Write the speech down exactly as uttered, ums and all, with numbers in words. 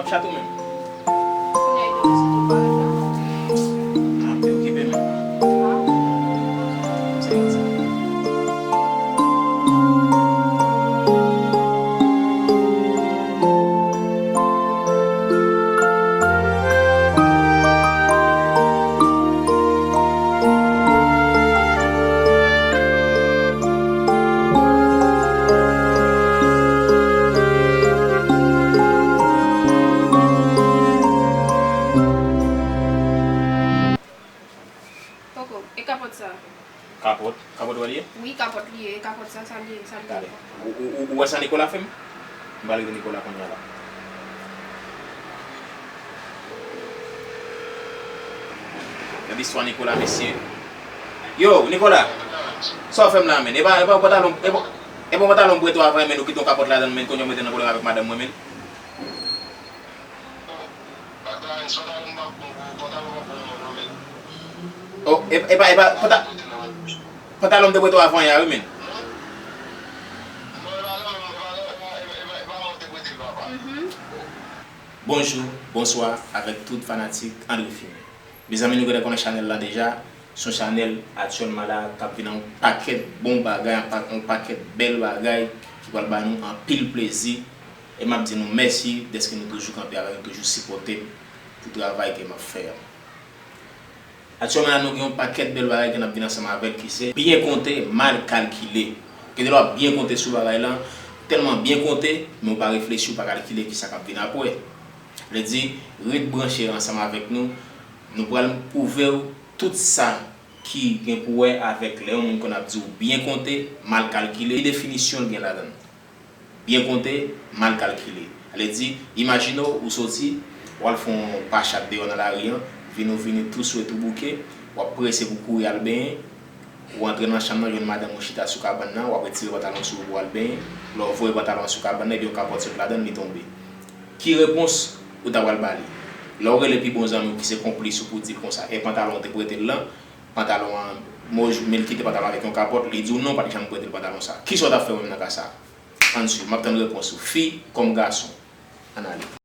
Chato menm. Kounye a, li te soti parèt la. Ah, te okipe menm. Ah. Sa vle di. Poko, e kapòt sa? Kapòt? Kapòt wè li ye? Wi, kapòt li ye. E kapòt sa, sa li ye, sa li ye. Gade. Ou, ou, ou, ou wè sa Nicolas fè m? M pral rele Nicolas kounye a la. Gade istwa Nicolas, mesye. Yo, Nicolas! Sa w fè m la, menn? E pa, e pa yon pantalon, e pa, e pa yon pantalon m prete w avan, menn, ou kite yon kapòt ladan l, menn, kounye a w mete nan pwoblèm avèk madanm mwen, menn. Oh, e, e pa, e pa, panta-, pantalon m te prete w avan yè a, wi, menn. Bonjou, bonswa avèk tout fanatik Andre Film. Mezanmi, nou genlè konnen chanèl lan deja. Se yon chanèl aktyèlman la k ap vin ak yon pakèt bon bagay, yon pa-, yon pakèt bèl bagay ki pral ba nou anpil plezi. E m ap di nou mèsi dèske nou toujou kanpe avè m, toujou sipòte m pou travay ke m ap fè a. Aktyèlman la, nou gen yon pakèt bèl bagay ke n ap vin ansanm avèk ki se byen konte, mal kalkile. Gen de lwa w ap byen konte sou bagay lan, tèlman byen konte, men w pa reflechi, w pa kalkile kisa k ap vin apre. Vle di, ret branche ansanm avèk nou. Nou pral pwouve w tout sa ki gen pou wè avèk lè yon moun konn ap di w byen konte, mal kalkile, ki definisyon l gen ladan l. Byen konte, mal kalkile. Vle di, imajine w, ou soti, w al fè yon pachat deyò nan lari an, vini w vini tou swete ou bouke, w ap prese pou kouri al benyen, ou antre nan chanm nan, jwenn madanm ou chita sou kabann nan, w ap retire pantalon sou ou pou w al benyen, lè w voye pantalon an sou kabann nan, epi yon kapòt sot ladan l, li tonbe. Ki repons ou ta pral ba li? Lè w rele pi bon zanmi w ki se konplis ou pou w di l konsa, e pantalon w te prete l lan, pantalon an, men l kite pantalon avèk yon kapòt, li di w non, w pa t janm prete l pantalon sa. Kisa w t ap fè menm nan ka sa? Ann swiv, m ap tann repons ou. Fi kòm gason. Ann ale.